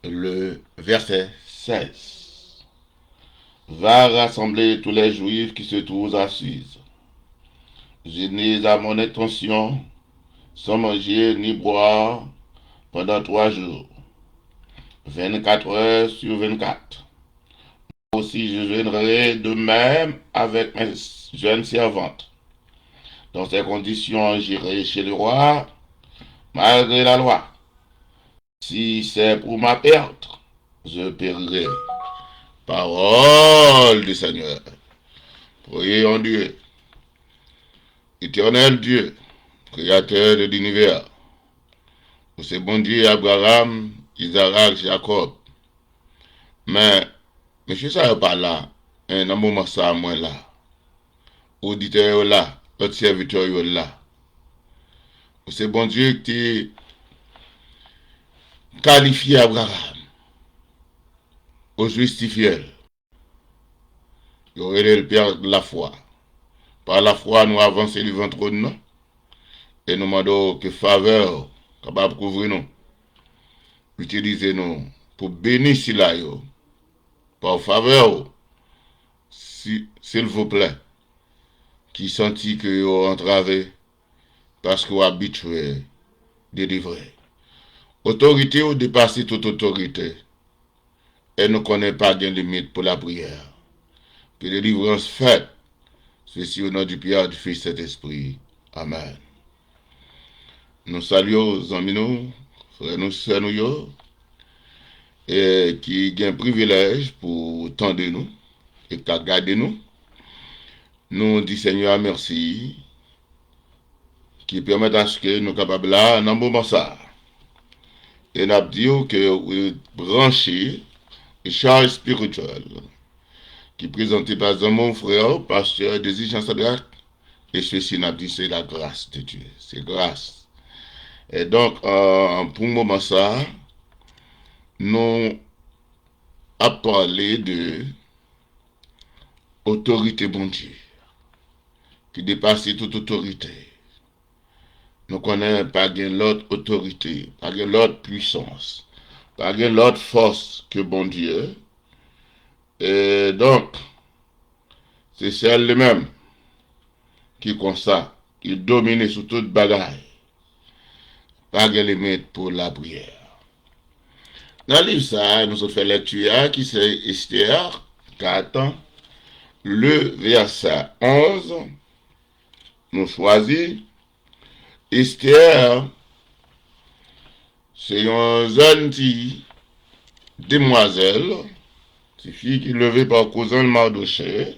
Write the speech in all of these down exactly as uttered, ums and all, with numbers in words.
Le verset seize. Va rassembler tous les Juifs qui se trouvent à Suse. Jeûnez à mon intention, sans manger ni boire pendant trois jours, vingt-quatre heures sur vingt-quatre. Aussi, je jeûnerai de même avec mes jeunes servantes. Dans ces conditions, j'irai chez le roi, malgré la loi. Si c'est pour ma perte, je périrai. Parole du Seigneur. Prions Dieu. Éternel Dieu, créateur de l'univers, ou se Bondye Abraram, Izarak, Jakòb. Men, mesye sa yo pa la, en, nan moman sa a, mwen la. Oditè yo la, lòt sèvitè yo la. Ou se Bondye ki te kalifye Abraram, ou jistifye l. Yo rele l pè lafwa. Pa lafwa, nou avanse devan twòn nan e nou mande w ke favè w kapab kouvri nou. Itilize nou pou beni sila yo pa favè w, si, silvouplè, ki santi ke yo antrave paske w abitye delivre. Otorite w depase tout otorite, e nou konnen pa gen limit pou lapriyè. Ke delivrans fèt, sesi o non di Pyè, di Fis, Sentespri. Amèn. Nou salye w, zanmi nou, frè nou, sè nou yo, e ki gen privilèj pou tande nou e ka gade nou. Nou di Senyè a mèsi ki pèmèt aske nou kapab la nan moman sa a. E n ap di w ke w branche Echanj Espirityèl ki prezante pa zanmi w, frè w, pastè Dezi Jean Sadrac, e sesi n ap di se la grâce de Dieu. Se gras. E donk, euh, pou moman sa a, nou ap pale de otorite Bondye ki depase tout otorite. Nou konnen pa gen lòt otorite, pa gen lòt pwisans, pa gen lòt fòs ke Bondye. E donk, se sèl li menm ki konsa, ki domine sou tout bagay. Pa gen limit pou lapriyè. Nan liv sa a, nou sot fè lekti a, ki se Esther kat, le vèsè onz, nou chwazi Esther, se yon jèn ti demwazèl, ti fi ki leve pa kouzen l Mardochée.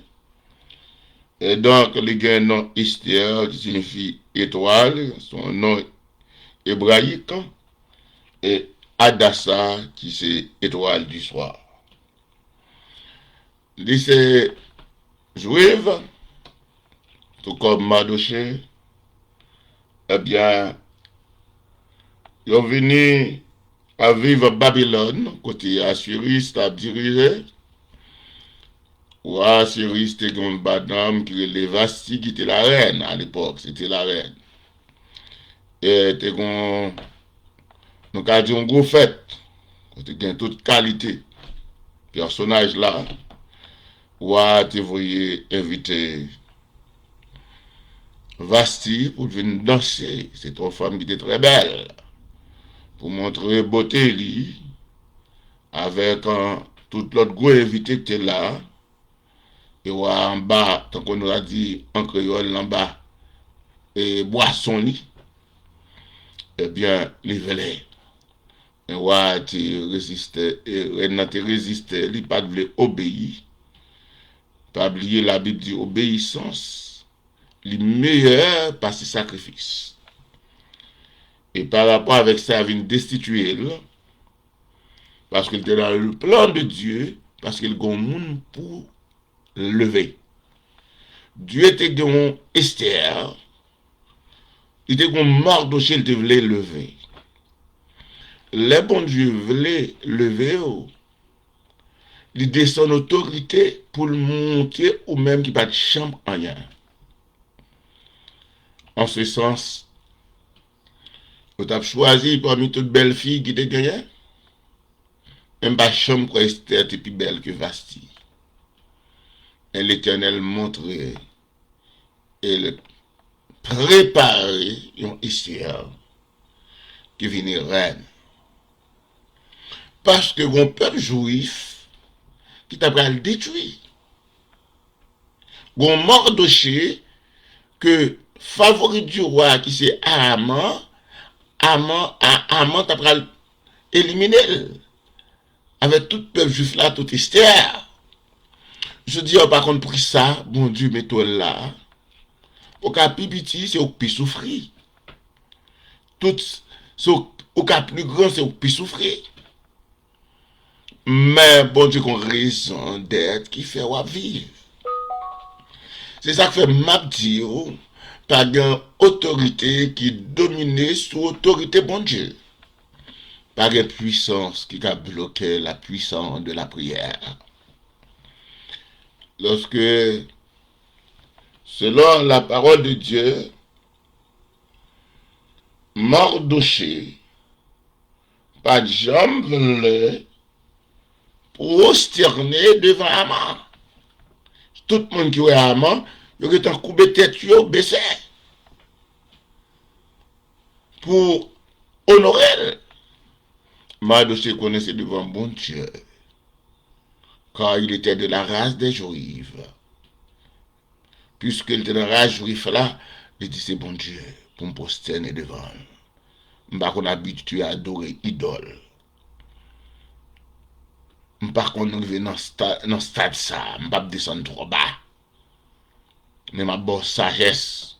E donk, li gen non Esther, ki siyifi etwal, se yon non ebrayik, e Adasa, ki se etwal di swa. Li se jwiv, tou kòm Mardochée, ebyen, yo vini a viv Babilòn, kote Asiris t ap dirije. Wa Asiris te gen yon madanm ki rele Vasti, ki te larèn a lepòk, se te larèn. E te gen, nou ka di, yon gwo fèt, kote gen tout kalite pèsonaj la. Wa a te voye envite Vasti pou l vin danse. Se te yon fanm ki te trè bèl. Pou montre bote li, avèk, an, tout lòt gwo envite ki te la, e wa anba, tankou nou ta di an kreyòl, anba, e bwason li, ebyen, li vle. Men wa a te reziste, e rèn nan te reziste, li pa t vle obeyi. Pa bliye, Labib di obeyisans, li meyè pase sakrifis. E pa rapò avèk sa, vin destitye l, paske l te nan le plan de Dieu, paske l gen yon moun pou leve. Dye te gen yon Esther, li te gen yon Mardochée, li te vle leve. Lè Bondye vle leve w, li desann otorite pou l monte ou menm ki pa t janm anyen. An se sans, yo t ap chwazi pami tout bèl fi ki te genyen, Men m pa janm kwè Estè te pi bèl ke Vasti. Men Letènèl montre e l prepare yon Estè ki vini rèn. Paske gon pèp jwif ki ta pral detwi. Gon Mardochée ke favori du roi ki se Aman, Aman, A- Aman ta pral elimine l avèk tout pèp jwif la, tout Estè. Jodi a, ou pa konn pri sa Bondye mete w la. Ou ka pi piti, se ou k pi soufri. Tout, se ou, ou ka pli gran, se ou k pi soufri. Men Bondye gon rezon dèt ki fè w ap viv. Se sa k fè m ap di w, pa gen otorite ki domine sou otorite Bondye. Pa gen pwisans ki ka bloke la puissance de la prière. Lorsque, selon la parole de Dieu, Mardochée pa t janm vle pwostène devan Aman. Tout moun ki wè Aman, yo gentan koube tèt yo, bese pou onore l. Mardochée konnen se devan Bondye, car il était de la race des Juifs. Piske l te nan ras jwif la, li di, "Se Bondye pou m pwostène devan l. M pa konn abitye adore idòl. M pa konn rive nan sta- nan stad sa a. M p ap desann twò ba. Men m ap ba w sajès.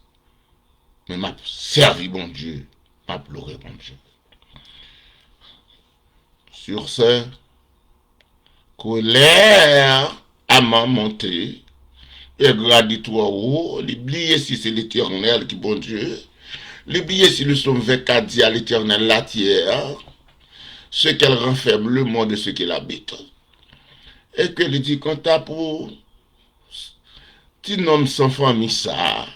Men m ap sèvi Bondye. M ap lore Bondye." Sur ce, colère Aman monte, e gradi twò wo, li bliye si se Letènèl ki Bondye, li bliye si le Psaume vingt-quatre dit à l'Éternel la terre, ce qu'elle renferme, le monde et ce qu'il habite, e ke li di, "Kanta pou ti nonm san fanmi sa a,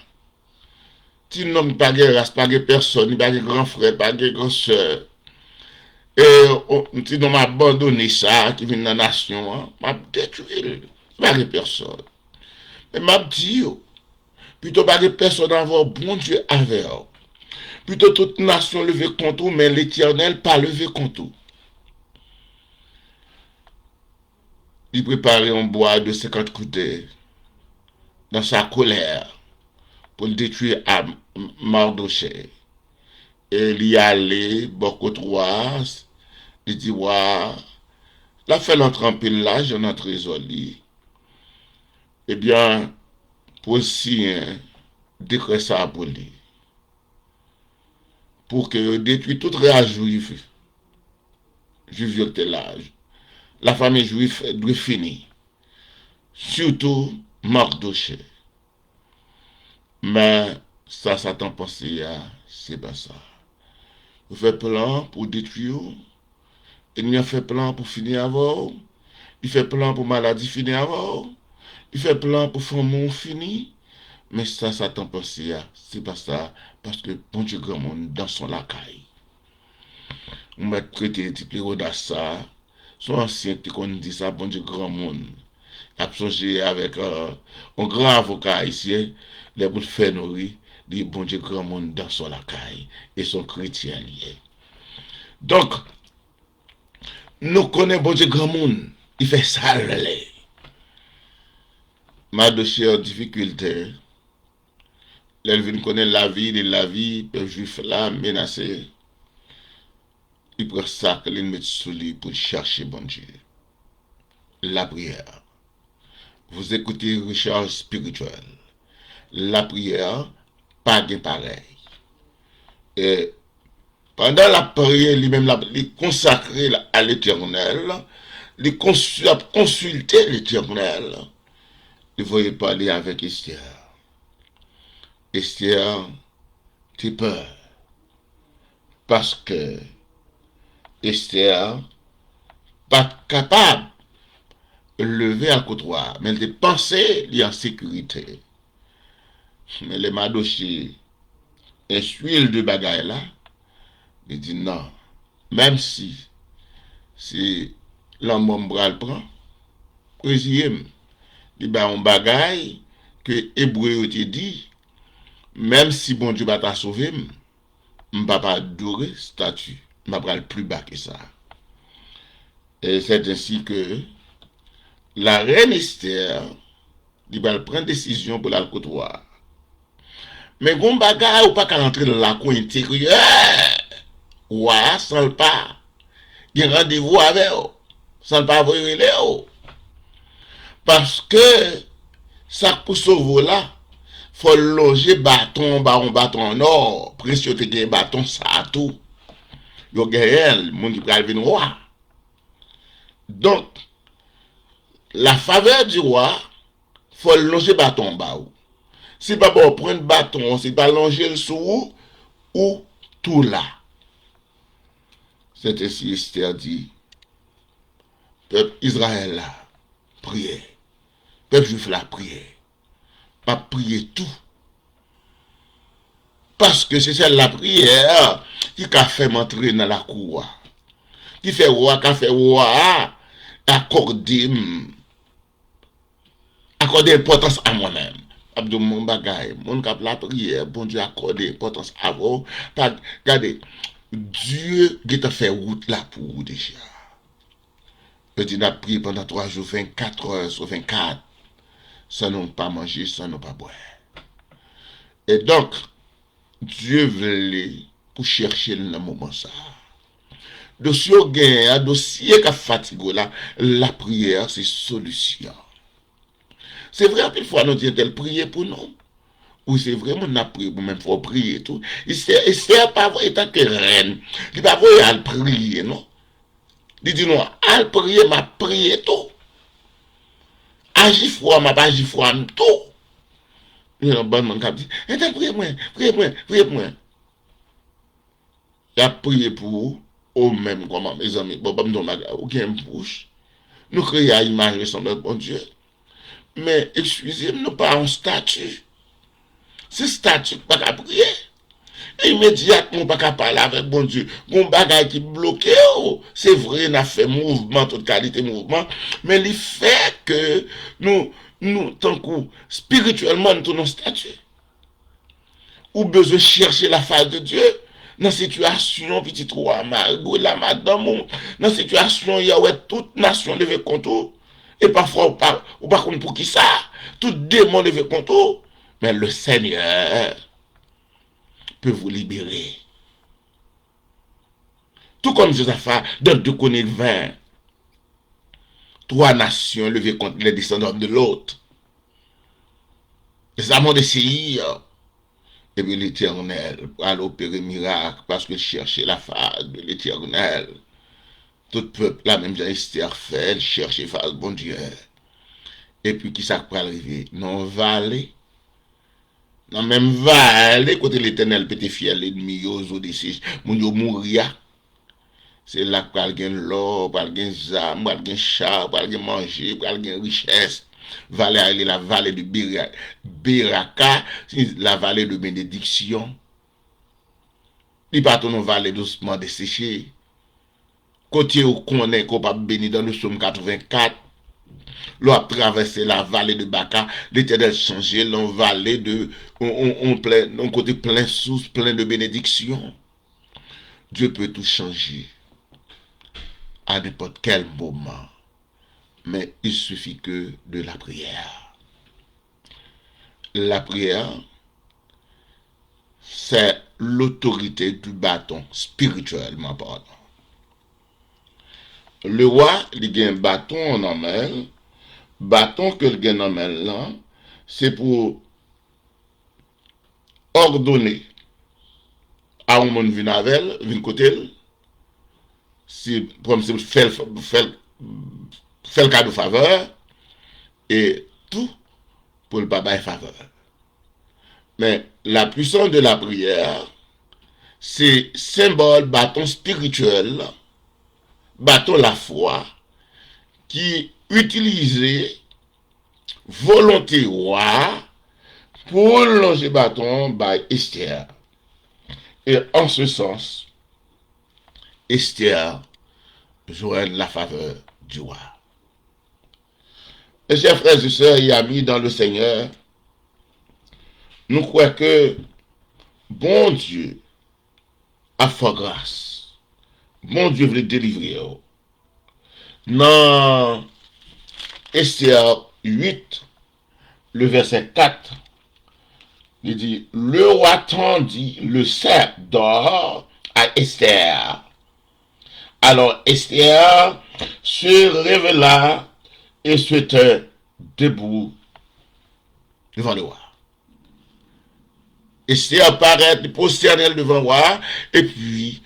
ti nonm ki pa gen ras, pa gen pèsòn, li pa gen gran frè, pa gen gran sè, e yon ti nonm abandone sa a ki vin nan nasyon an, m ap detwi l. Li pa gen pèsòn." Men m ap di yo, pito pa gen pèsòn avè w, Bondye avè w. Pito tout nasyon leve kont ou, men Letènèl pa leve kont ou. Li prepare yon bwa de senkant koudè dans sa colère pou l detwi a Mardochée. E li ale bò kot wa a, li di wa a, l ap fè l antre anpil lajan nan trezò li. Ebyen, pou l siyen dekrè sa a pou li. Pou ke yo detwi tout ras jwif, jwif yo ki te la. Lafanmi jwif dwe fini. Sitou Mardochée. Men sa Satan panse a, se pa sa. Yo fè plan pou detwi w. Ènmi an fè plan pou fini avè w. Li fè plan pou maladi fini avè w. Li fè plan pou fanmi w fini. Men sa Satan panse a, se pa sa, paske Bondye granmoun dans son lakay. Ou mèt rete ti plewodas sa a. Se yon ansyen ki te konn di sa, Bondye granmoun. L ap sonje avèk, euh, yon gran avoka ayisyen, lè pou l fè nou ri, li Bondye granmoun dans son lakay. E se yon kretyen li ye. Donk, nou konnen Bondye granmoun, li fè sa l vle. Mardochée an difikilte, lè l vin konnen lavi li, lavi pèp jwif la menase, li pran sak li, l met sou li pou l chache Bondye. Lapriyè. Vous écoutez Richard Spirituel. Lapriyè pa gen parèy. E pandan l ap priye, li menm l ap, li konsakre l a Letènèl, li kons- ap konsilte Letènèl, li voye pale avèk Estè. Estè te pè, paske Estè pa t kapab leve al kot wa a, men l te panse li an sekirite. Men lè Madoche enstwi l de bagay la, li di non. Menm si se lanmò m pral pran, reziye m. Li bay yon bagay ke Ebre yo te di, menm si Bondye pa ta sove m, m p ap adore estati, m pa pral pli ba ke sa. E c'est ainsi que la reine Esther, li pral pran desizyon pou l al kot wa a. Men gon bagay ou pa ka rantre nan lakou enteryè wa a san l pa gen randevou avè w, san l pa voye rele w. Paske sa k pou sove w la, fò l lonje baton, ba yon baton an nò. Prens yo te gen baton sa a tou. Yo genyen l, moun ki pral vin wa. Donk, la favè di wa, fò l lonje baton an ba ou. Si l pa ba w pwent baton an, si l pa lonje l sou ou, ou tou la. C'est ainsi Esther di, pèp Izrayèl la, priye. Pèp jwif la, priye. M ap priye tou. Paske se sèl lapriyè ki ka fè m antre nan lakou a. Ki fè wa ka fè wa a akòde m, akòde enpòtans a mwen menm. M ap di w yon bagay, moun k ap lapriyè, Bondye akòde enpòtans avè w. Pa, gade, Dye gentan fè wout la pou ou deja. Yo di n ap priye pandan twa jou, vennkat è sou vennkat, san nou pa manje, san nou pa bwè. E donk, Dye vle pou chèche l nan moman sa a. Dosye w genyen an, dosye k ap fatige w la, lapriyè se solisyon. Se vre, anpil fwa nou di entèl priye pou nou. Wi, se vre, moun nan ap priye pou, men fò w priye tou. Estè, Estè pa voye tanke rèn. Li pa voye al priye, non. Li di nou, al priye, m ap priye tou. Aji fwa, m ap aji fwa m tou. Gen yon bann moun k ap di, entèl priye mwen, priye mwen, priye pou mwen. Y ap priye pou ou, ou menm kòman, mezanmi? Bon, ban m di w yon bagay, ou gen bouch. Nou kreye a imaj e sanblans Bondye. Men, eskize m, nou pa yon estati. Se estati k pa ka priye. E imedyatman ou pa ka pale avèk Bondye. Gon bagay ki bloke w. Se vre, n ap fè mouvman, tout kalite mouvman. Men li fè ke nou, nou, tankou, espirityèlman, nou tounen yon estati. Ou bezwen chèche la fas de Dye nan sitiyasyon pitit ou a, mari w la, madanm ou, nan sitiyasyon y a wè tout nasyon leve kont ou, e pafwa ou pa, ou pa konn poukisa, tout demon leve kont ou. Men le Seigneur peut vous libérer. Tout comme Josaphat, dans deux Chroniques vingt, trois nations levées contre les descendants de Lot. Les Ammons de Séïr. Epi Letènèl pral opere mirak, paske l chèche la fas de Letènèl. Tout pèp la, menm jan Estè fè, l chèche fas Bondye. Epi kisa k pral rive? Nan yon vale, nan menm vale kote Letènèl pete fyèl lènmi yo, zo de sej, moun yo mouri a. Se la k pral gen lò, pral gen zam, pral gen cha, pral gen manje, pral gen richès. Vale a rele la vale de Bera-, Beraka, se la vale de benediksyon. Li pa tou non vale dousman deseche. Kote ou konnen ke w p ap beni dans le Psaume quatre-vingt-quatre. Lè w ap travèse la vale de Baka, Letènèl chanje l an vale de, on, on, on plen, on kote plen sous, plen de benediksyon. Dieu peut tout changer à n'importe quel moment, mais il suffit que de la prière. La prière, c'est l'autorité du bâton, spirituellement parlant. Le wa, li gen baton nan men l. Baton ke l gen nan men l lan, se pou òdone a yon moun vin avè l, vin kote l, si, pran egzanp, fè l, fè l, fè l kado favè, e tou pou l pa bay favè. Men, la puissance de la prière, se senbòl baton espirityèl, baton lafwa, ki itilize volonte wa a pou l lonje baton an bay Estè. E an se sans, Estè jwenn la favè du roi. Mes chers frères et sœurs et amis dans le Seigneur, nou kwè ke Bondye ap fè w gras. Bondye vle delivre w. Nan Esther uit, le verset quatre, il dit, le roi tendit le sceptre d'or à Esther. Alors Esther se réveilla et se tint debout devant le roi. Esther parèt, li pwostène l devan wa a, epi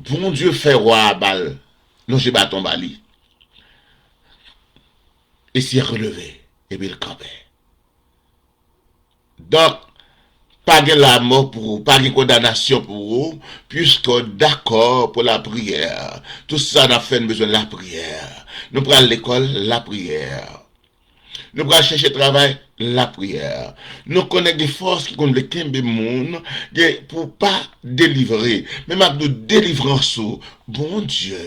Bondye fè wa a ba l, lonje baton ba li. Esther releve, epi l kanpe. Donk, pa gen lamò pou ou, pa gen kondanasyon pou ou, puiske w dakò pou lapriyè. Tout sa n ap fè, n bezwen lapriyè. Nou pral lekòl, lapriyè. Nou pral chèche travay, lapriyè. Nou konnen gen fòs ki konn vle kenbe moun gen pou pa delivre. Men m ap di w, delivrans ou, Bondye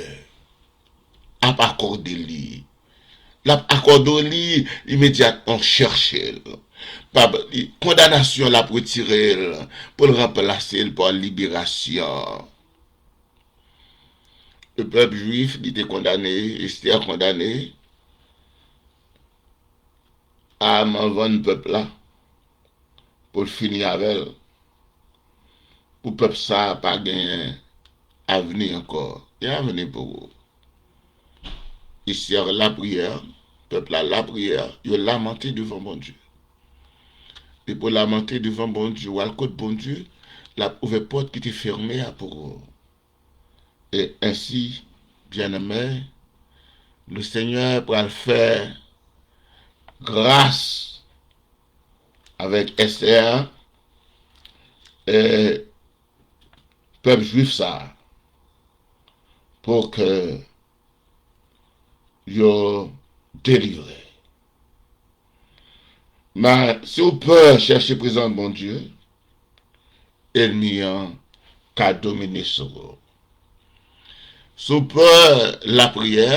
ap akòde li. L ap akòde w li imedyatman w chèche l. Pa li, kondanasyon l ap retire l pou l ranplase l pa liberasyon. Le pèp jwif li te kondane, Esther kondane, Aman vann pèp la pou l fini avè l, pou pèp sa a pa genyen avni ankò. Gen avni pou ou. Esther lapriyè, pèp la lapriyè, yo lamante devan Bondye. Depi w lamante devan Bondye, w al kot Bondye, l ap ouvè pòt ki te fèmen an pou ou. E ensi, byeneme, le Senyè pral fè gras avèk Esther e pèp jwif sa a pou ke yo delivre. Men si w pè chèche prezans Bondye, ènmi an ka domine sou ou. Si w pè lapriyè,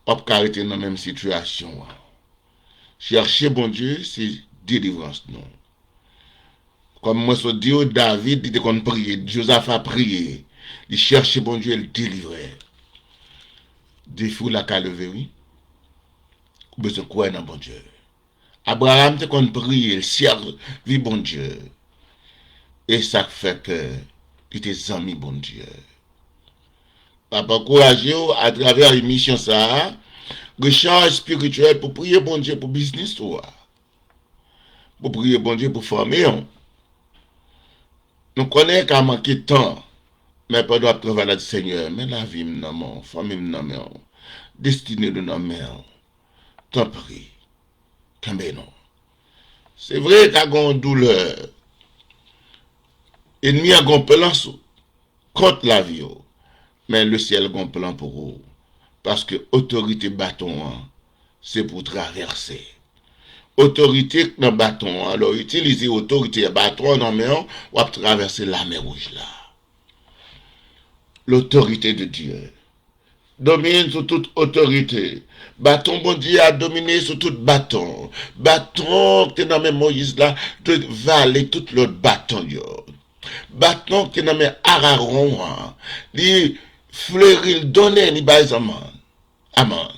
w ap ka rete nan menm sitiyasyon an. Chèche Bondye se delivrans nou. Kòm mwen sot di w, David, li te konn priye, Jozafa priye, li chèche Bondye, li delivre. Defi w la ka leve, wi. Ou bezwen kwè nan Bondye. Abraram te konn priye, l sèvi Bondye. E sa k fè ke li te zanmi Bondye. M ap ankouraje w atravè emisyon sa a, rechaj espirityèl pou priye Bondye pou biznis ou a. Pou priye Bondye pou fanmi w. Nou konnen ka manke tan, men pandan w ap travay la di, Senyè, men lavi m nan men w, fanmi m nan men w, destine nou nan men w. Tanpri, kenbe nou. Se vre, ka gen yon doulè. Ènmi an gen yon plan sou, kont lavi w. Men lesyèl gen yon plan pou ou. Paske otorite baton an, se pou travèse. Otorite k nan baton an, lè w itilize otorite baton an nan men w, w ap travèse lamè wouj la. L'autorité de Dieu domine sou tout otorite. Baton Bondye a domine sou tout baton. Baton ki te nan men Moyiz la dwe vale tout lòt baton yo. Baton ki te nan men Arawon an, li fleri, l donnen, li bay zanmi l. Amen.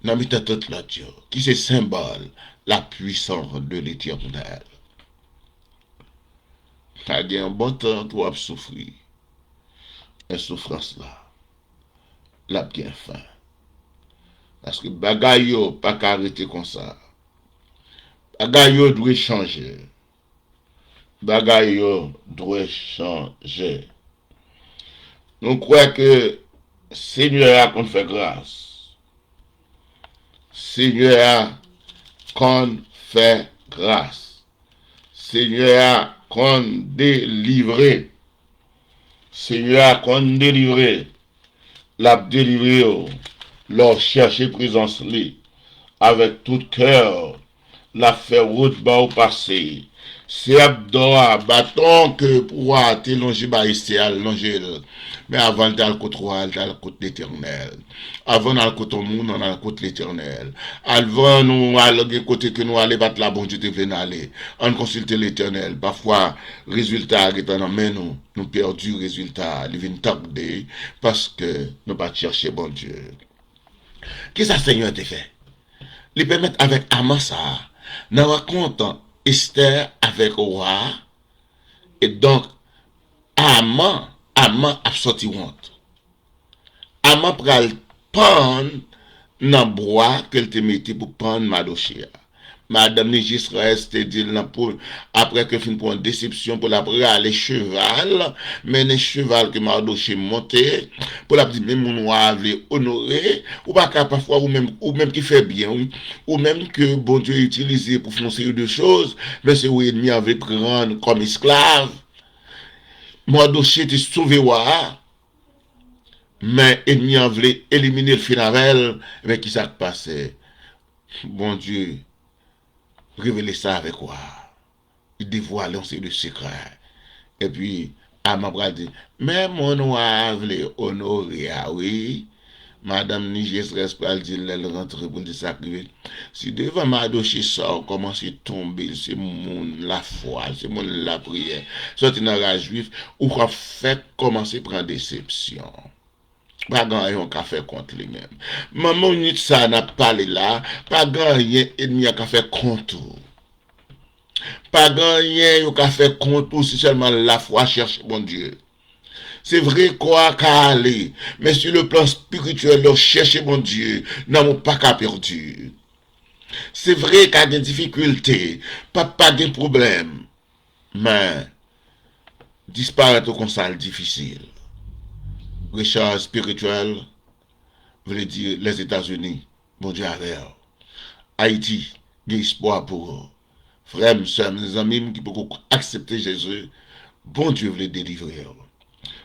Nan mitan tout lòt yo, ki se senbòl la puissance de l'Éternel. Sa gen yon bon tan ke w ap soufri. Men soufrans la, l ap gen fen. Paske bagay yo pa ka rete konsa. Bagay yo dwe chanje. Bagay yo dwe chanje. Nou kwè ke Senyè a konn fè gras. Senyè a konn fè gras. Senyè a konn delivre. Senyè a konn delivre. L ap delivre w lè w chèche prezans li avèk tout kè w. L ap fè wout ba w pase. Sèp dò a, baton ke wa a te lonje bay Estè a, l lonje l. Men avan l t al kot wa a, l t al kot Letènèl. Avan n al kot yon moun, ann al kot Letènèl. Avan nou al gen kote ke nou ale, pa t la Bondye te vle n ale. Ann konsilte Letènèl. Pafwa, rezilta a gentan nan men nou. Nou pèdi rezilta a. Li vin tande paske nou pa t chèche Bondye. Kisa Senyè te fè? Li pèmèt avèk Aman sa a, nan rankont Estè avèk wa a, e donk, Aman, Aman ap sòti wont. Aman pral pann nan bwa ke l te mete pou pann Madoche a. Madanm ni Jesrès te di l nan pou, apre ke l fin pran desepsyon pou l ap rale cheval, mennen cheval ke Madoche monte, pou l ap di, men moun wa a vle onore, ou pa ka pafwa ou menm, ou menm ki fè byen, wi, ou menm ke Bondye itilize pou fè yon seri de choz, men se ou enmi an vle pran kòm esklav. Madoche te sove wa a, men enmi an vle elimine l, fin avè l, men kisa k pase? Bondye revele sa avèk wa a. Li devwale yon seri de sekrè. Epi, Aman pral di, men moun wa a vle onore a, wi. Madanm ni Jesrès pral di l lè l rantre pou l di sa k rive. Si devan Madoche sa w kòmanse tonbe, se moun lafwa, se moun lapriyè, sòti nan ras jwif, ou ap fèk kòmanse pran desepsyon. Pa gen anyen w ka fè kont li menm. Manman w nit sa a n ap pale la, pa gen anyen enmi an ka fè kont ou. Pa gen anyen yo ka fè kont ou si sèlman lafwa chèche Bondye. Se vre, kò a ka ale, men si le plan espirityèl lè w chèche Bondye, nanm ou pa ka pèdi. Se vre ka gen difikilte, pa pa gen pwoblèm, men disparèt ou konsa l difisil. Rechaj espirityèl vle di Lèzetazini, Bondye avè w. Ayiti, gen espwa pou ou. Frè m, sè m, zanmi m ki poko aksepte Jezi, Bondye vle delivre w.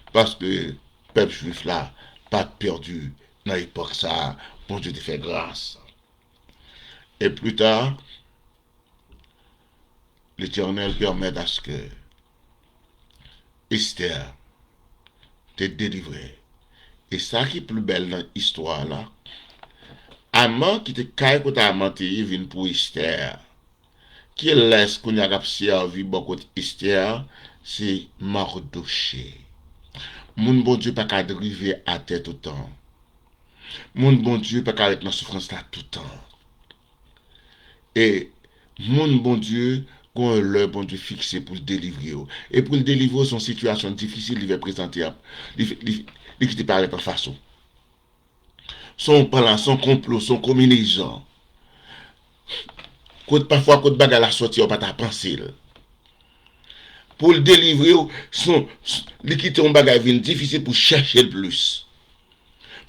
Paske pèp jwif la pa t pèdi nan epòk sa a, Bondye te fè gras. E pli ta, Letènèl pèmèt aske Estè te delivre. E sa ki pli bèl nan istwa la, Aman ki te kay kote Aman te ye vin pou Estè. Kilès kounye a k ap sèvi bò kot Estè? Se Madoche. Moun Bondye pa ka rive atè toutan. Moun Bondye pa ka ret nan soufrans la toutan. E moun Bondye, gon lè Bondye fikse pou l delivre w. E pou l delivre w, se yon sitiyasyon difisil li fè prezante, li, li, li kite parèt anfas ou. Se yon plan, se yon konplo, se yon konbinezon. Kot, pafwa, kot bagay la sòti a, ou pa ta panse l. Pou l delivre w, se yon, li kite yon bagay vin difisil pou chèche l plis.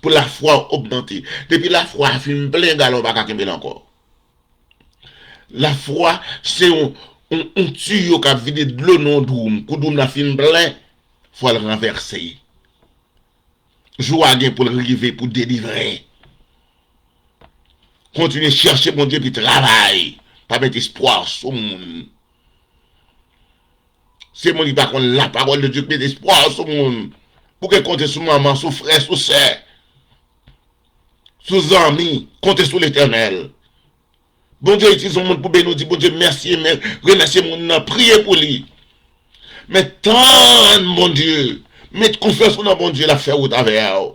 Pou lafwa w ogmante. Depi lafwa a fin plen, galon pa ka kenbe l ankò. Lafwa, se yon, yon, yon tiyo k ap vide dlo nan yon dwoum. Kou dwoum nan fin plen, fò l ranvèse. Jou a gen pou l rive pou delivre. Kontinye chèche Bondye epi travay. Pa met espwa sou moun. Se moun ki pa konn lapawòl de Dye ki met espwa sou moun. Ou gen konte sou manman, sou frè, sou sè, sou zanmi, konte sou Letènèl. Bondye itilize yon moun pou beni w, di Bondye mèsi, men remèsye moun nan, priye pou li. Men tann Bondye, met konfyans ou nan Bondye, l ap fè wout avè w.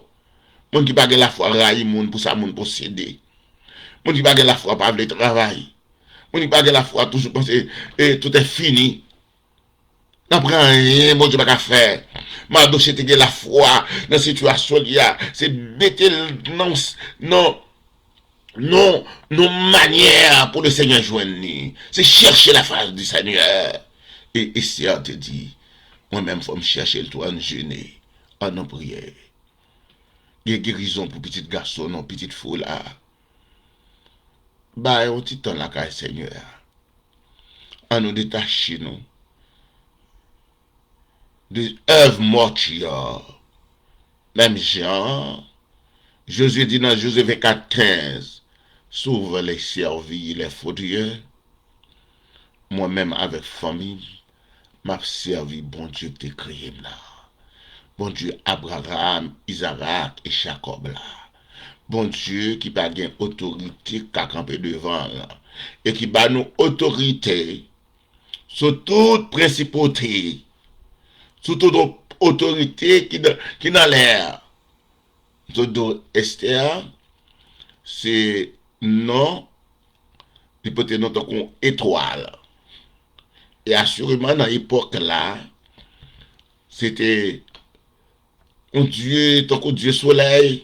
Moun ki pa gen lafwa rayi moun pou sa moun posede. Moun ki pa gen lafwa pa vle travay. Moun ki pa gen lafwa toujou panse, e, tout è fini. N ap gen anyen Bondye pa ka fè. Madoche te gen lafwa nan sitiyasyon li a. Se mete l nan, nan, nan, nan manyè pou le Senyè jwenn li. Se chèche la fas di Senyè. E Estè te di, mwen menm fò m chèche l tou, ann jene, ann nan priyè. Gen gerizon pou pitit gason nou, pitit fi w la. Bay yon ti tan lakay Senyè a. Ann nou detache nou de èv mòti a. Menm jan Jozye di nan Jozye vennkat kenz, si w vle sèvi lè fo Dye, mwen menm avèk fanmi m, m ap sèvi Bondye ki te kreye m nan. Bondye Abraram, Izarak e Jakòb la. Bondye ki pa gen otorite k ka kanpe devan l e ki ba nou otorite sou tout prensipote, sou tout o- otorite ki nan, ki nan lè a. Sou do Estè, se non, li pote non tankou yon etwal. E asireman, nan epòk la, se te yon dye, tankou dye solèy,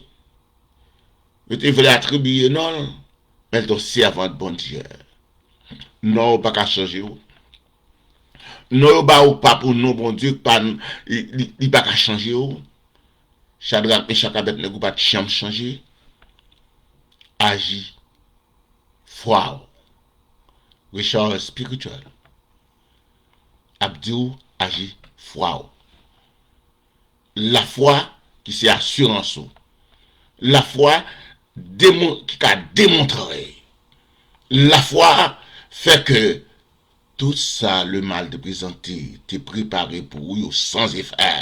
yo te vle atribiye non l, men l te yon sèvant Bondye. Non w pa ka chanje w. Non yo ba ou pa pou non Bondye, pa, li, li, li pa ka chanje w. Chadrak, Mechak, Abèdnego pa t janm chanje. Aji fwa w. Rechaj espirityèl ap di w aji fwa w. Lafwa ki se asirans ou. Lafwa demon, ki ka demontre. Lafwa fè ke tout sa lemal te prezante, te prepare pou ou yo san efè.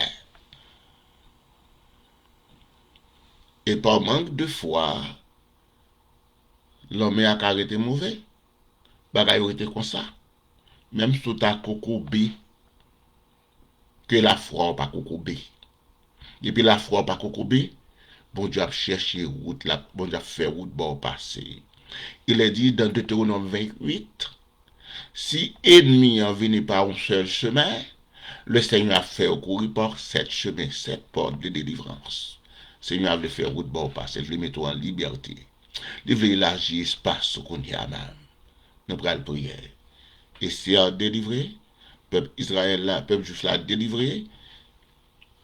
E pa mank de fwa, lanmè a ka rete move, bagay yo rete konsa. Menm si w ta kokobe, ke lafwa w pa kokobe. Depi lafwa w pa kokobe, Bondye ap chèche wout la, Bondye ap fè wout ba w pase. Il est dit dans Deutéronome vingt-huit, si enmi an vini pa yon sèl chemen, le Seigneur ap fè yo kouri pa sèt chemen, sèt pòt de delivrans. Senyè a vle fè wout ba w pase, l vle mete w an libète. Li vle elaji espas ou kounye a menm. Nou pral priye. Estè delivre, pèp Izrayèl la, pèp jwif la delivre,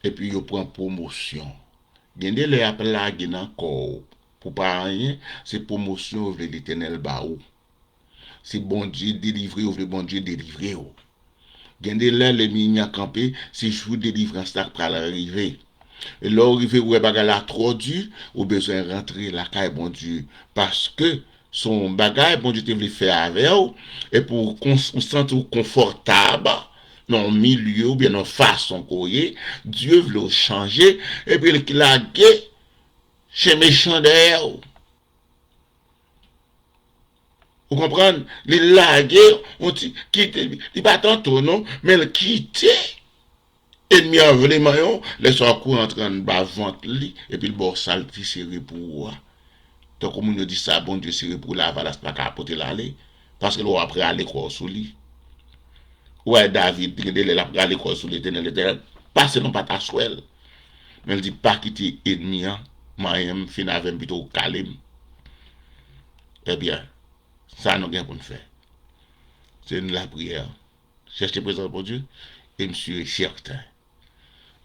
epi yo pran pwomosyon. Gen de lè y ap lage nan kò w pou pa anyen, se pwomosyon yo vle Letènèl ba ou. Se Bondye delivre yo vle Bondye delivre w. Gen de lè lènmi an kanpe, se jou delivrans la k pral rive. E lè w rive, w wè bagay la twò di, ou bezwen rantre lakay Bondye. Paske se yon bagay Bondye te vle fè avè w, e pou w kon- ou santi w konfòtab nan yon milye oubyen nan yon fason ke w ye, Dye vle w chanje, epi l lage chen mechan dèyè w. Ou konprann? Li lage yon ti, kite, li pa tanto non, men l kite enmi an vle manyen w, lè sa w kouri antre annba vant li, epi l ba w sa l te sere pou ou a. Tankou moun yo di sa Bondye sere pou lavalas pa ka pote l ale, paske l wè w ap rale kò w sou li. Ou wè David, gen de lè l ap rale kò l sou Letènèl, Letènèl pase nan pataswèl. Men l di, pa kite enmi an manyen m, fin avè m, pito w kale m. Ebyen, sa nou gen pou n fè. Se yon lapriyè. Chèche prezans Bondye, e m si e sèten,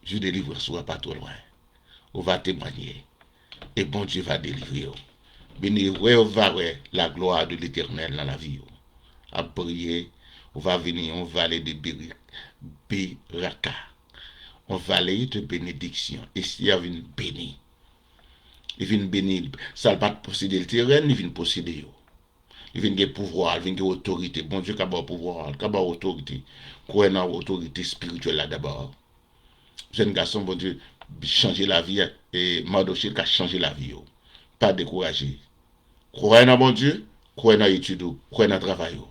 jou delivrans ou a pa twò lwen. Ou va temwanye, e Bondye va delivre w. Beni, wè, ou va wè la gloire de l'Éternel nan lavi w. Ap priye, ou va vini yon vale de beri- beraka, yon vale de benediksyon. Estè vin beni. Li vin beni. Sa l pa t posede, l te rèn, li vin posede yo. Li vin gen pouvwa, li vin gen otorite. Bondye ka ba w pouvwa, li ka ba w otorite. Kwè nan otorite espirityèl la dabò. Jèn gason, Bondye chanje lavi, e Madoche ka chanje lavi yo. Pa dekouraje. Kwè nan Bondye, kwè nan etid ou, kwè nan travay ou.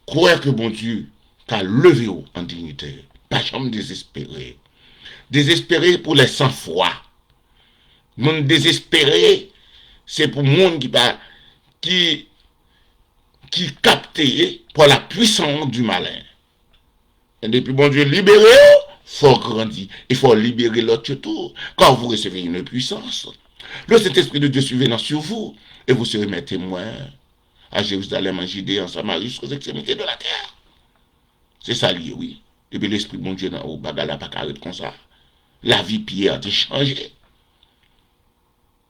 Kwè ke Bondye ka leve w an diyite. Pa janm dezespere. Dezespere pou lè san fwa. Moun dezespere, se pou moun ki pa, ki, ki kapte par la puissance du malin. E depi Bondye libere w, fò w grandi. E fò w libere lòt yo tou. Car vous recevrez une puissance. Le Saint-Esprit de Dieu survenant sur vous, et vous serez mes témoins à Jérusalem, en Judée, en Samarie, jusqu'aux extrémités de la terre. Se sa l ye, wi. Depi Lespri Bondye nan ou, bagay la pa ka ret konsa. Lavi Pyè te chanje.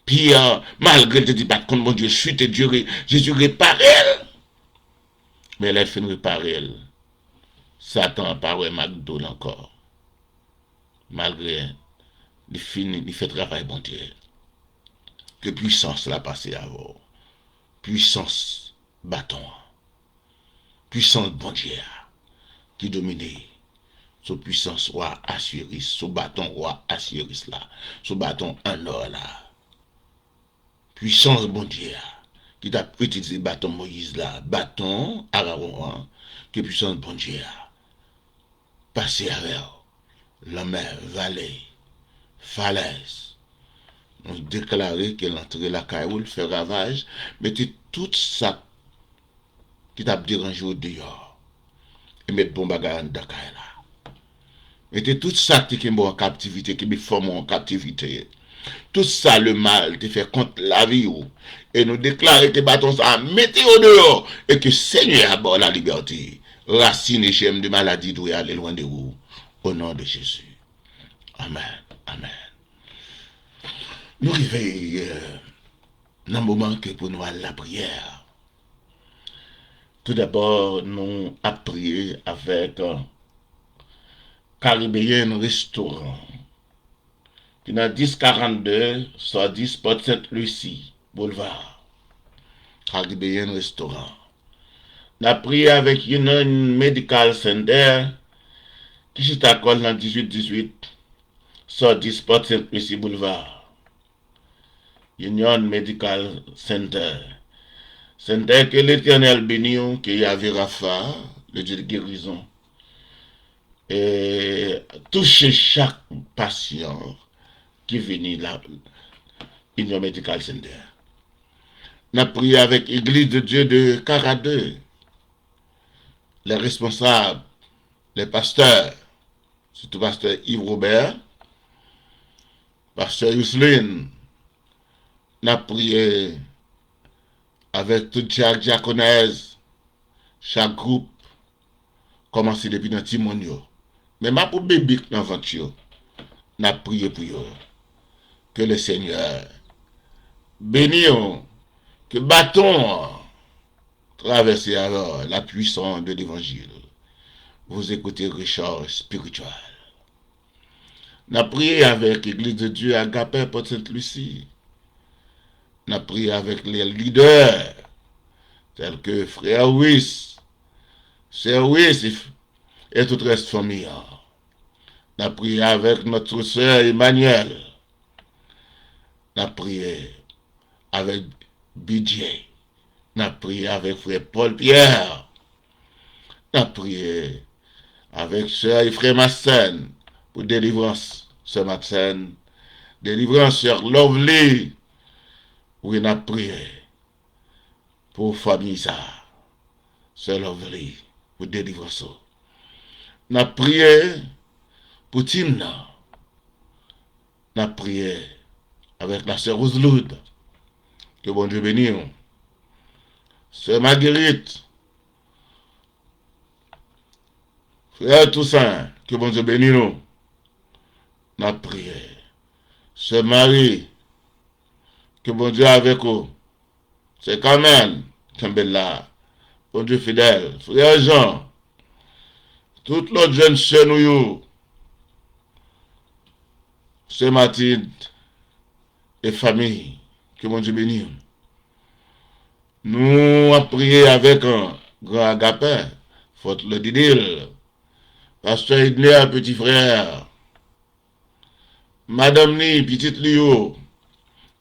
Pyè, malgre l te di pa t konn Bondye, chute, Dye re- Jezi repare l. Men lè l fin repare l, Satan pa wè mak do l ankò. Malgre li fini, li fè travay Bondye. Ke pwisans la pase avè w. Pwisans baton an. Pwisans Bondye a ki domine sou pwisans wa Asiris, sou baton wa Asiris la, sou baton an nò la. Pwisans Bondye a ki t ap itilize baton Moyiz la, baton Arawon an, ke pwisans Bondye a pase avè w. Lanmè, vale, falèz. Nou deklare ke l antre lakay ou, l fè ravaj, mete tout sa ki t ap deranje w deyò. E met bon bagay anndan kay la. Mete tout sa ki te kenbe w an kaptivite, kenbe fanmi w an kaptivite. Tout sa lemal te fè kont lavi w. E nou deklare ke baton sa a mete yo deyò e ke Senyè a ba w lalibète. Rasin e jèm de maladi dwe ale lwen de ou. O non de Jezi. Amèn. Amèn. Nou rive, euh, nan moman ke pou nou al lapriyè. Toudabò, nou ap priye avèk, euh, Caribbean Restaurant, ki nan dis karannde Sòdis Pòt Sent Lisi, Boulva. Caribbean Restaurant. N ap priye avèk Union Medical Center, ki chita kò l nan dizuit dizuit Sòdis Pòt Sent Lisi, Boulva. Union Medical Center. Center, ke Letènèl beni w, ke Yahvé Rapha, le Dieu de guérison, e touche chak pasyan ki vini la, Union Medical Center. N ap priye avèk Église de Dieu de Karadè, les responsables, les pasteurs, sitou pastè Yves Robert, pastè Yousline. N ap priye avèk tout dyak, dyakonès, chak gwoup, kòmanse depi nan timoun yo, menm apou bebe k nan vant yo, n ap priye pou yo. Ke le Senyè beni w, ke baton an travèse avè w, la puissance de l'évangile. Vous écoutez Richard Spirituel. N ap priye avèk Église de Dieu Agape Port Sainte Lucie. N ap priye avèk les leaders, tels que frè Wis, sè Wis e, e tout rès fanmi an. N ap priye avèk notre sœur Emmanuel. N ap priye avèk B J. N ap priye avèk frè Paul Pierre. N ap priye avèk sè e frè Massen pou delivrans sè Massen. Delivrans sè Lovely. Wi, n ap priye pou fanmi sa. Sè Lovely, pou delivrans ou. N ap priye pou tim nan. N ap priye avèk la sè Roseloud. Ke Bondye beni w. Sè Marguerite, frè Toussaint, ke Bondye beni nou. N ap priye. Sè Marie, ke Bondye avèk ou. Sè Carmen, kenbe la. Bondye fidèl. Frè Jean, tout lòt jèn sè nou yo, sè Matilde e fanmi, ke Bondye beni w. Nou ap priye avèk, euh, gran Agape, Fort Lauderdale, pastè Edner, peti frè, madanm li, pitit li yo,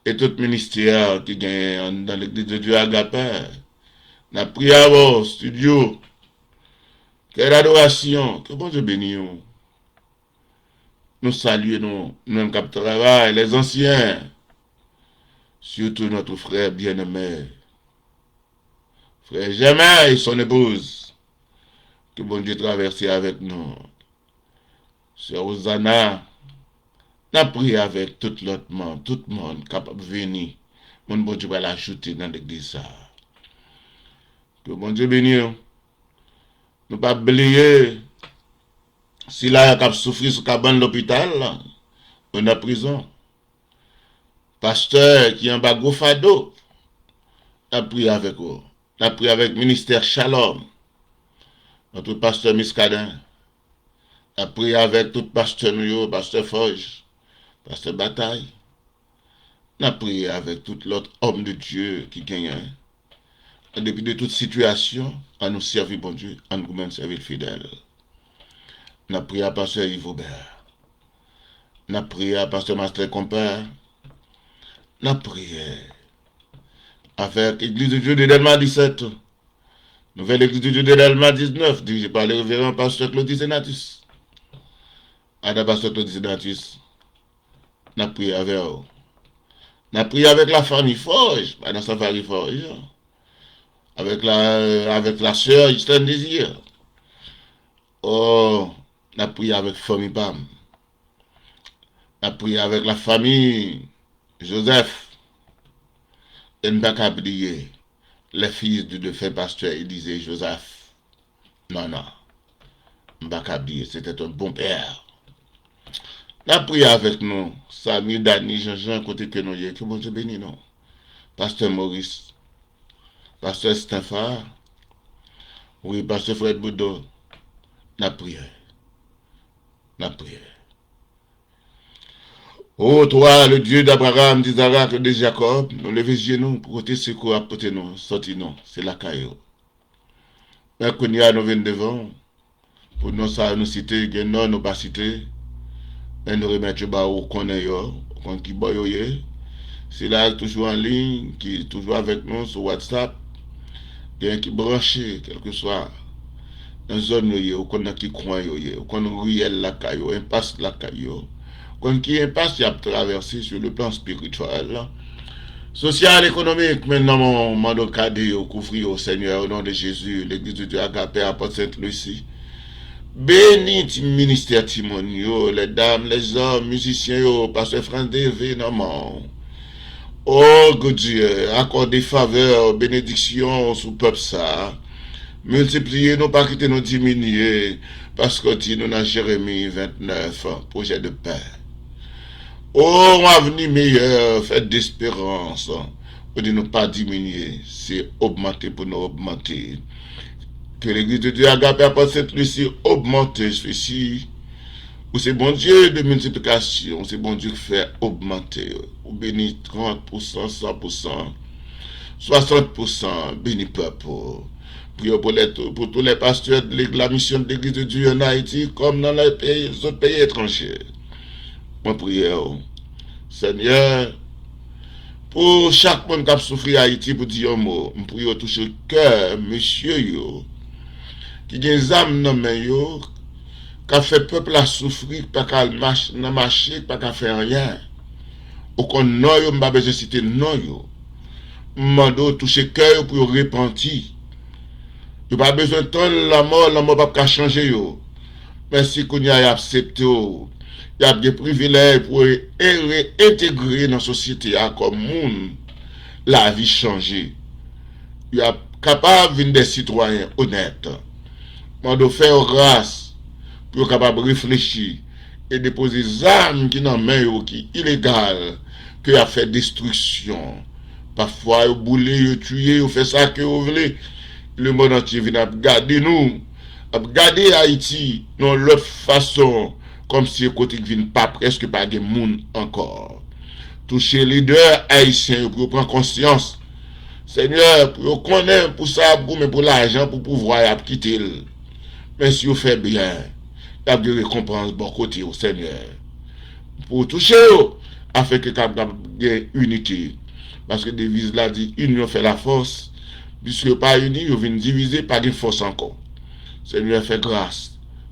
e tout ministè ki genyen anndan Legliz de Dye Agape. N ap priye avè w, studio, kè dadorasyon, ke Bondye beni w. Nou salye nou, nou menm k ap travay, les anciens, surtout notre frère bien-aimé, frè Germain et son épouse, ke Bondye travèse avèk nou. Sè Rosana, n ap priye avèk tout lòt manm, tout moun k ap vini, moun Bondye pral ajoute nan legliz sa a. Ke Bondye beni w. Nou p ap bliye sila yo k ap soufri sou kabann lopital la, ou nan prizon. Pastè ki anba gwo fado, n ap priye avèk ou. N ap priye avèk ministè Shalom, antre pastè Muscadin. N ap priye avèk tout pastè nou yo, pastè Fòj, pastè Batay. N ap priye avèk tout lòt òm de Dye ki genyen. an depi de tout sitiyasyon, ann nou sèvi Bondye, ann goumen sèvi l fidèl. N ap priye a pastè Yves Robert. N ap priye a pastè Marcel Compère. N ap priye avèk Église de Dieu de Dèlma disèt, Nouvelle Église de Dieu de Dèlma diznèf, dirije pa le reveran pastè Claudy Senatus. Ada pastè Claudy Senatus, n ap priye avè w. N ap priye avèk lafanmi Forge, madan Safari Forge, avèk la, avèk la sè Justine Désir. Oh, n ap priye avèk fanmi pa m. N ap priye avèk lafanmi Joseph. E n pa ka bliye les fils du défunt pasteur Élisée Joseph. Non, non. M pa ka bliye, c'était un bon père. N ap priye avèk nou, Samy, Dany, Jean-Jean, kote ke nou ye, ke Bondye beni nou. Pastè Maurice, pastè Stanfa, wi, pastè Fred Boudon, n ap priye. N ap priye. O toi, le Dieu d'Abraham, d'Isaac et de Jacob, nou leve je nou pou kote sekou ap pote nou, sòti nou, se lakay ou. Men kounye a nou vin devan w, pou non sa yo nou site, gen non nou pa site, men nou remèt yo ba ou, ou konnen yo, ou konn ki bò yo ye. Sila ki toujou an liy, ki toujou avèk nou sou WhatsApp, gen ki branche, kèlkeswa nan zòn yo ye, ou konn nan ki kwen yo ye, ou konn riyèl lakay yo, enpas lakay yo, ou konn ki enpas y ap travèse sur le plan spirituel, sosyal, ekonomik, men nan men w, mande w gade yo, kouvri yo, Senyè, o non de Jezi, Legliz de Dye Agape, Apòt Sent Lisi. Beni ti ministè timoun yo, lèdam, lèzòm, mizisyen yo, pastè Frans Deve nan men w. O Dye, akòde favè, benediksyon sou pèp sa a. Miltipliye nou, pa kite nou diminye, paske w di nou nan Jeremi vennèf, pwojè de pè. O, yon avni meyè, fèt desperans. Ou di nou pa diminye, se ogmante pou nou ogmante. Ke Legliz de Dye Agape Apòt Sent Lisi ogmante, sesi. Ou se Bondye de miltiplikasyon, ou se Bondye ki fè ogmante. Ou beni trant pousan, san pousan, swasant pousan, beni pèp ou. Priye pou lè, pou tou lè pastè de leg-, la misyon de Legliz de Dye an Ayiti, kòm nan lè peyi, zòt peyi etranje. Mwen priye w, Senyè, pou chak moun k ap soufri Ayiti, pou di yon mo, m priye w touche kè mesye yo, ki gen zam nan men yo, k ap fè pèp la soufri, k pa ka al mach-, nan mache, k pa ka fè anyen. Ou konn non yo, m pa bezwen site non yo. M mande w touche kè yo pou yo repanti. Yo pa bezwen tann lanmò, lanmò p ap ka chanje yo. Men si kounye a y aksepte w, y ap gen privilèj pou e-, e-, reentegre nan sosyete a kòm moun, lavi chanje. Y ap kapab vin de sitwayen onèt. Mande w fè yo gras pou yo kapab reflechi e depoze zam ki nan men yo ki ilegal, ke y ap fè destriksyon. Pafwa yo boule, yo tiye, yo fè sa ke yo vle. Lemonn antye vin ap gade nou, ap gade Ayiti nan yon lòt fason, kòmsi e kote ki vin pa, prèske pa gen moun ankò. Touche lidè ayisyen yo pou yo pran konsyans. Senyè, pou yo konnen pou sa y ap goumen pou lajan, pou pouvwa, y ap kite l. Men si yo fè byen, y ap gen rekonpans bò kote w, Senyè. Pou w touche yo, afenke kapab gen inite. Paske deviz la di, inyon fè lafòs. Piske yo pa ini, yo vin divize, pa gen fòs ankò. Senyè, fè gras,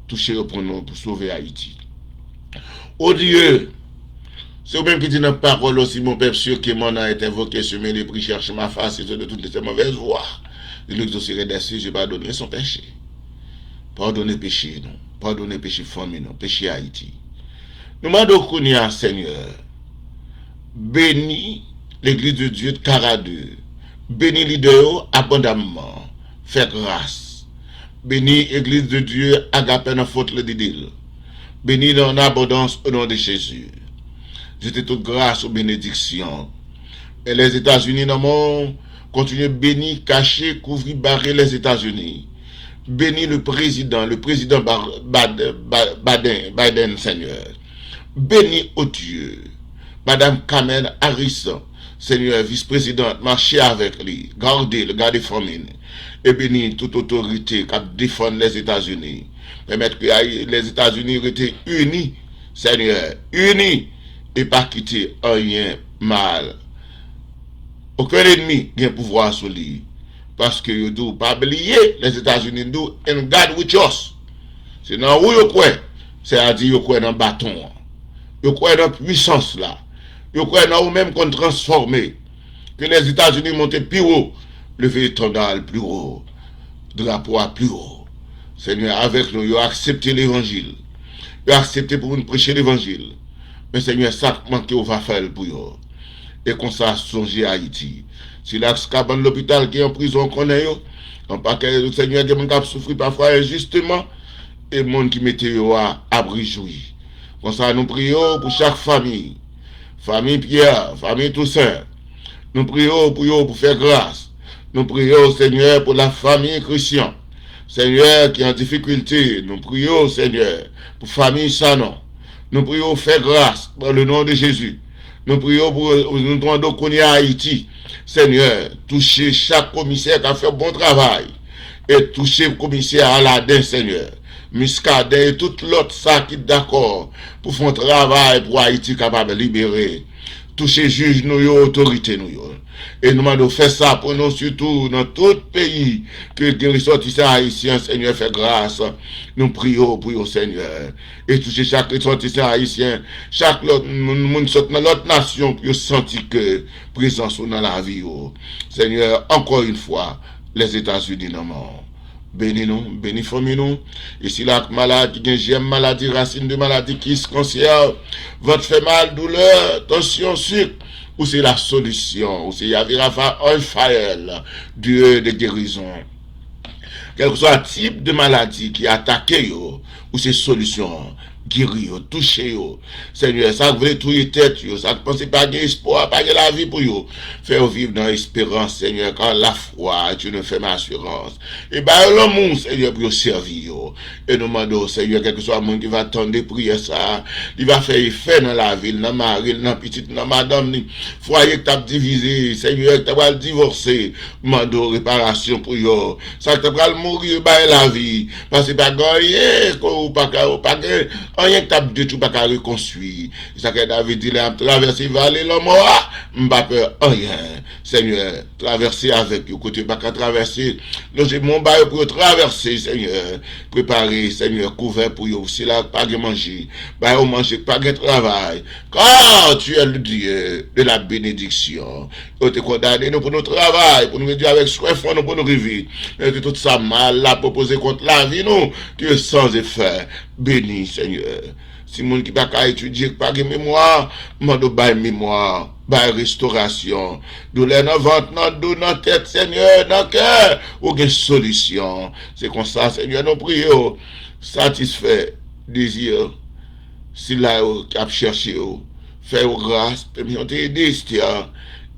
touche yo pou nou, pou sove Ayiti. O Dye, se ou menm ki di nan pawòl ou, si mon peuple sûr que mon nom est invoqué, se met les prix cherche ma face, ils ont détourné de mauvaises voies. Il exaucerait des cieux, je pardonnerai son péché. Padone peche nou, padone peche fanmi nou, peche Ayiti. Nou mande w kounye a, Senyè, beni Legliz de Dye Kara de, beni lidè yo abondamman, fè gras. Beni Legliz de Dye Agape nan Fort Lauderdale. Beni nan abondans o non de Jezi. Jete tout gras ou benediksyon. E Lèzetazini nan men w, kontinye beni, kache, kouvri, bare Lèzetazini. Beni le président, le président Bar-, Bad-, Ba-, Baden, Biden, Senyè. Beni, o Dye. Madam Kamala Harris, Senyè, vis prezidant, mache avèk li, gade l, gade fanmi l, e beni tout otorite k ap defann Lèzetazini. Pèmèt ke Lèzetazini rete ini, Senyè, ini, e pa kite anyen mal. Okenn ènmi gen pouvwa sou li. Paske yo di w pa bliye, Lèzetazini di w, "In God we trust." Se nan ou yo kwè, sètadi yo kwè nan baton an. Yo kwè nan pwisans la. Yo kwè nan ou menm konn transfòme. Ke Lèzetazini monte pi wo, leve etanda l pi wo, drapo a pi wo. Senyè, avèk nou, yo aksepte levanjil. Yo aksepte pou moun preche levanjil. Men Senyè, sa k manke, ou va fè l pou yo. E konsa, sonje Ayiti. Sila k sou kabann lopital ki an prizon, konnen yo. An pakèt, Senyè, gen moun k ap soufri pafwa enjisteman. E moun ki mete yo a ap rejwi. Konsa, nou priye w pou chak fanmi. Fanmi Pyè, fanmi Tousen. Nou priye w pou yo, pou fè gras. Nou priye w, Senyè, pou lafanmi Christian. Senyè, ki an difikilte, nou priye w, Senyè, pou fanmi Sanon. Nou priye w, fè gras, dans le nom de Jésus. Nou priye w pou, nou mande w kounye a Ayiti. Senyè, touche chak komisè k ap fè bon travay. E touche komisè Aladen, Senyè. Muscadin e tout lòt sa ki dakò pou fè yon travay pou Ayiti kapab libere. Touche jij nou yo, otorite nou yo. E nou mande w fè sa pou nou, sitou nan tout peyi ke gen resòtisan ayisyen, Senyè, fè gras. Nou priye w pou yo, Senyè. E touche chak resòtisan ayisyen, chak lòt moun, moun sot nan lòt nasyon, pou yo santi ke prezans ou nan lavi yo. Senyè, ankò yon fwa, Lèzetazini nan men w. Beni nou, beni fanmi nou. E sila k malad, ki gen jèm maladi, rasin de maladi, kis, kansè, vant fè mal, doulè, tansyon, sik, ou se la solisyon, ou se Yave Rafa, Anj Fayèl, Dye de gerizon. Kèlkeswa tip de maladi ki atake yo, ou se solisyon an. Geri yo, touche yo. Senyè, sa k vle touye tèt yo, sa k panse pa gen espwa, pa gen lavi pou yo, fè yo viv nan esperans, Senyè, car la foi est une ferme assurance. E ba yo lanmou, Senyè, pou yo sèvi yo. E nou mande w, Senyè, kèlkeswa moun ki va tande priyè sa a, li va fè efè nan lavi l, nan mari l, nan pitit, nan madanm li. Fwaye k t ap divize, Senyè, k ta pral divòse, mande w reparasyon pou yo. Sa k ta pral mouri, yo bay lavi. Paske pa gen anyen ke w pa ka, pa gen anyen k t ap detwi, w pa ka rekonstwi. E sa k fè David di, lè y ap travèse vale lanmò a, m pa pè anyen. Senyè, travèse avèk yo kote yo pa ka travèse. Lonje men w ba yo pou yo travèse, Senyè. Prepare, Senyè, kouvè pou yo. Sila k pa gen manje, ba yo manje, k pa gen travay. Car tu es le Dieu de la bénédiction. Yo te kondane nou pou nou travay, pou nou redwi avèk swèf an nou pou nou rive. Men ke tout sa mal la pwopoze kont lavi nou, ke yo san efè. Beni, Senyè. Si moun ki pa ka etidye, ki pa gen memwa, mande w bay memwa, bay restorasyon. Doulè nan vant, nan do, nan tèt, Senyè, nan kè, ou gen solisyon. Se konsa, Senyè, nou priye w. Satisfè dezi sila yo k ap chèche w. Fè yo gras, menm jan w te ede Estè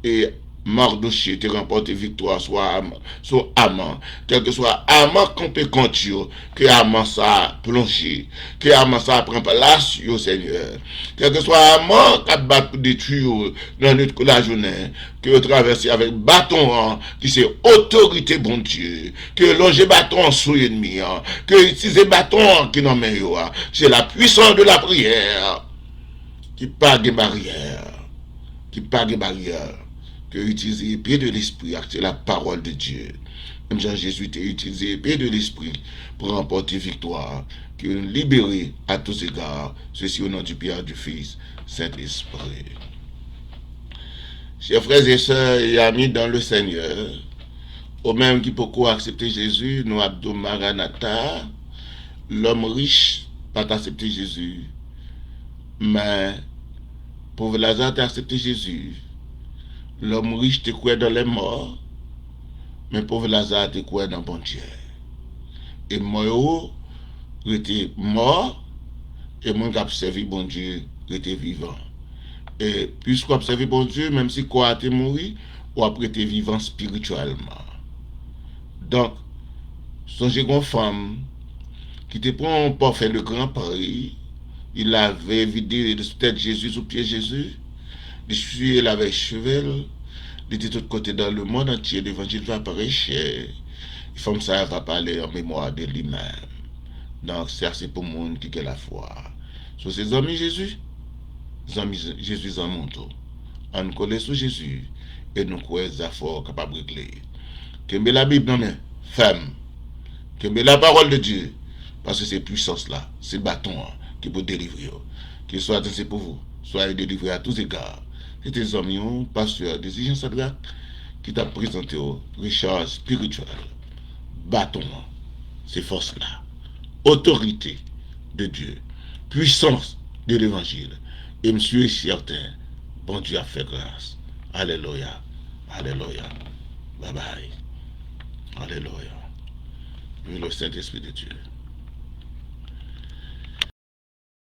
e Mardoche te ranpòte viktwa sou Am-, sou Aman. Kèlkeswa Aman kanpe kont yo, ke Aman sa a plonje, ke Aman sa a pran plas yo, Senyè. Kèlkeswa Aman k ap bat pou detwi yo nan nwit kou lajounen, ke yo travèse avèk baton an, ki se otorite Bondye, ke yo lonje baton an sou ènmi an, ke yo itilize baton an ki nan men yo a. C'est la puissance de la prière. Ki pa gen baryè. Ki pa gen baryè. Ke yo itilize epe de lespri a, c'est la parole de Dieu. Menm jan Jezi te itilize epe de lespri pou ranpòte viktwa. Ke yo libere à tous égards. Ceci au nom du Père, du Fils, Saint-Esprit. Chers frères et sœurs et amis dans le Seigneur, ou menm ki poko aksepte Jezi, nou ap di w Maranata, lòm rich pa t aksepte Jezi. Men, pòv Laza te aksepte Jezi. Lòm rich te kwè nan lèmò, men pòv Laza te kwè nan Bondye. E mò yo rete mò, e moun k ap sèvi Bondye rete vivan. E piske w ap sèvi Bondye, menm si kò a te mouri, w ap rete vivan espirityèlman. Donk, sonje gen yon fanm ki te pran yon parfum de Grand Prix, li lave, vide sou tèt Jezi, sou pye Jezi, Li siye l avèk cheve l, li te tout kote dans le monde entier, l'évangile va prêcher. Fanm sa a va pale an memwa de li menm. Donk, sa se pou moun ki gen lafwa. Si w se zanmi Jezi, zanmi Jezi zanmi w tou. Ann kole sou Jezi e nou kwè zafè w kapab regle. Kenbe Labib nan men, fèm. Kenbe la parole de Dieu, paske se pwisans la, se baton an ki pou delivre yo. Que soit ainsi pour vous, soyez délivrés à tous égards. Se te zanmi w, pastè Désiré Jean Sadrac, ki t ap prezante w richès espirityèl. Baton an, se fòs la. Otorite de Dieu, puissance de l'évangile. E m sûr et certain, Bondye ap fè gras. Alelouya, alelouya. Babay. Alelouya. Vive le Saint-Esprit de Dieu.